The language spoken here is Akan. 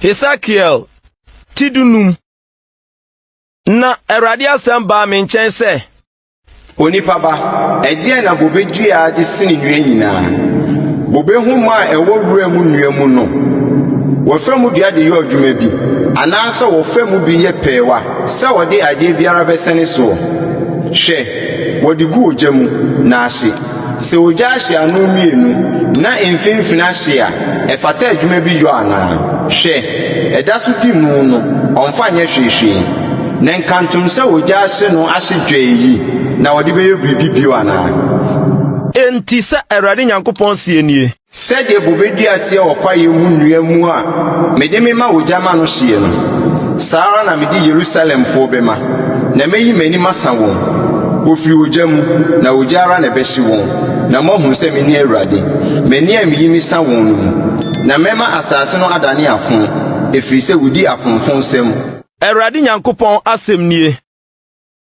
Hesekiel ti 15. Na Awurade asɛm baa me nkyɛn sɛ. Onipa ba, ɛdeɛn na bobe dua de sene nnua nyinaa? Bobe nhoma a ɛwɔ wura mu nnua mu no, wɔfa mu dua de yɛ adwuma bi, anaasɛ wɔfa mu bi yɛ pɛɛwa sɛ wɔde adeɛ biara bɛsɛne soɔ? Hwɛ, wɔde gu ogya mu, na ahye. Sɛ ogya ahye ano mmienu, na mfimfini ahye a, ɛfata adwuma bi yɔ anaa? Hwɛ, ɛda so di mu no, ɔmfa nyɛ hwee hwee. Na nkantom sɛ ogya ahye no ahye dwɛɛ yi, na wɔde bɛyɛ biribi bio anaa? Enti sɛ Awurade Nyankopɔn seɛ nie. Sɛdeɛ bobe dua teɛ wɔ kwaeɛ mu nnua mu a mede mema ogya ma no hyeɛ no, saa ara na mede Yerusalemfoɔ bɛma, na mɛyi m'ani masa wɔn. Wɔfiri ogya mu, na ogya ara na ɛbɛhye wɔn, na moahunu sɛ mene Awurade, m'ani a meyi mesa wɔn no mu. Na mɛma asase no adane afõ, ɛfiri sɛ wɔdi afomfonsɛm. Awurade Nyankopɔn asɛm nie.